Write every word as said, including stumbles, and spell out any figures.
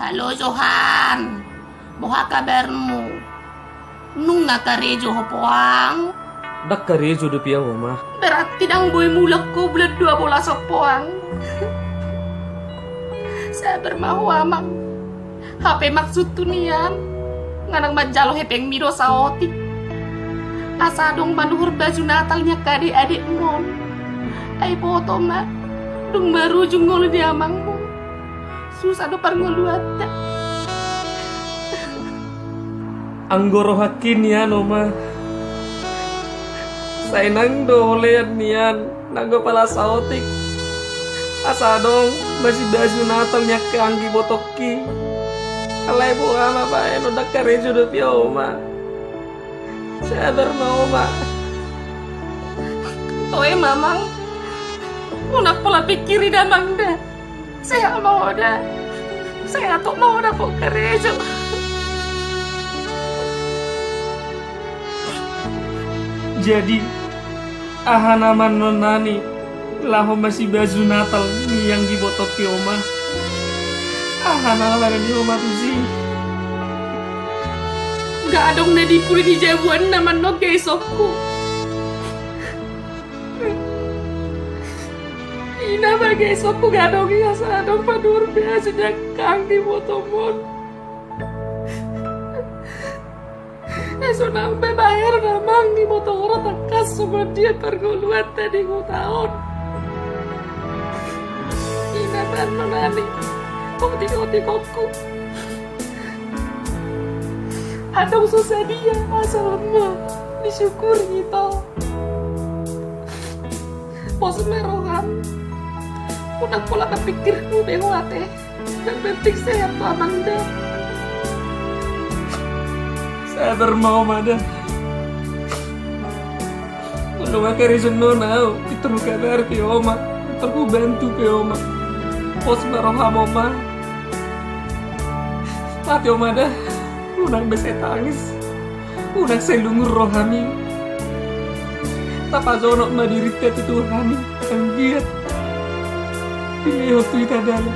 Halo Johan, boha kabarmu? Nunga karejo ho poang? Ndang karejo dope ahu, Oma. Berarti ndang boi mulak ho bulan dua bolas on poang. Sabar ma ho amang. Hape maksudhu nian, nga nang manjalo hepengmi do saotik. Asa adong manuhor baju Natal ni angka adek-adekmon. Ai boto ma, dung marujung ngolu ni amangmu. Susah do parngoluanta. Anggo rohangki nian, Oma, sai nang do holean nian, nanggo pala saotik. Asa adong masibaju Natal ni angka anggi botongki. Alai boha ma baen, ndang karejo dope ahu, Oma. Sabar ma ho, Oma. Toe ma amang. Unang pola pingkiri da amang da. Sehat ma ho da. Sehat ma ho da, ndang pola karejo. Jadi, aha nama nonani laho masibaju Natal ni anggi botongki, Oma? Aha nama nonani, Oma, tusi? Nga adong na di pudi ni jabuan na manongge isongku. Ina ma, isongku nga adong i, asa adong panuhor baju ni angka anggi botomon. Ai so nang be baheron amang, iboto ho do tangkas songon dia parngoluanta di huta on. Ina ma nonani, otik-otikku. Adong so sadia, asal ma disyukuri ito. Pos ma roham. Unang pola marpingkir be ho ate. Yang penting sehat tu amang da. Sabar ma, Oma, da. Molo nga karejo nona ahu, pintor hukabari pe, Oma. Pintor hubantu pe, Oma. Pos ma roham, Oma. Mate, Oma, da. Unang be sai tangis. Unang sai lungun rohami. Tapajonok ma dirinta tu Tuhan i, anggiat dilehon tu hita dalan.